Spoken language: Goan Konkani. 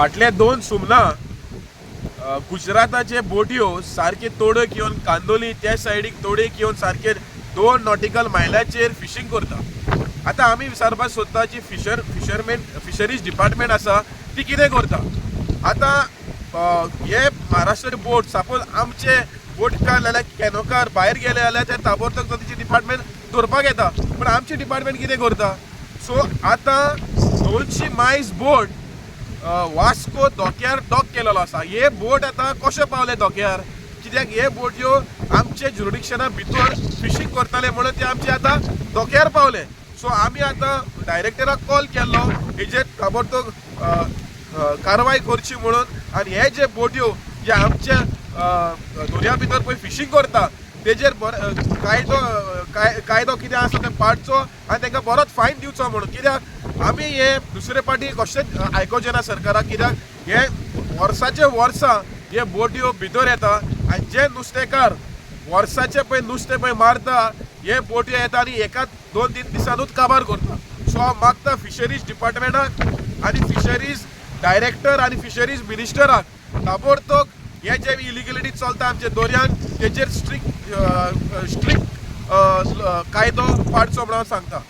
फाटले दोन सुमना गुजराताचे बोटयो सारके तोडक येवन कांदोली त्या सायडीक तोडेक येवन सारके 2 नॉटिकल मायलाचेर फिशींग करता. आतां आमी विचारपाक सोदता जी फिशरमेन, फिशरीज डिपार्टमेंट आसा, ती कितें करता? आतां हे महाराष्ट्र बोट, सपोज आमचे बोटकार जाल्यार कॅनोकार भायर गेले जाल्यार ते ताबडतोब तेची डिपार्टमेंट धरपाक येता, पूण आमचे डिपार्टमेंट कितें करता? सो आतां 200 मायल्स बोट वास्को धोक्यार डॉक केलेलो आसा. हे बोट आतां कशे पावले धोक्यार? कित्याक हे बोटयो आमचे जुरिडिक्शना भितर फिशींग करताले म्हणून ते आमचे आतां धोक्यार पावले. सो आमी आतां डायरेक्टराक कॉल केल्लो हेजेर ताबडतोब कारवाय करची म्हणून आनी हे जे बोटयो जे आमच्या दर्या भितर पळय फिशींग करता, तेजेर बरे कायदो कायदो कितें आसा तें पाळचो आनी तांकां बरोच फायन दिवचो म्हणून. कित्याक आमी हे दुसरे पाटी कशेंच आयकोचें ना सरकाराक, कित्याक हे वर्साचे वर्सां हे बोटयो भितर येता आनी जे नुस्तेकार वर्साचे पळय नुस्तें पळय मारता, हे बोटयो येता आनी एकाच 2-3 दिसानूच काबार करता. सो हांव मागता फिशरीज डिपार्टमेंटाक आनी फिशरीज डायरेक्टर आनी फिशरीज मिनिस्टराक, ताबडतोब हे जे इलिगलिटी चलता आमच्या दर्यान, तेजेर स्ट्रिक्ट स्ट्रिक्ट कायदो पाडचो म्हणून हांव सांगता.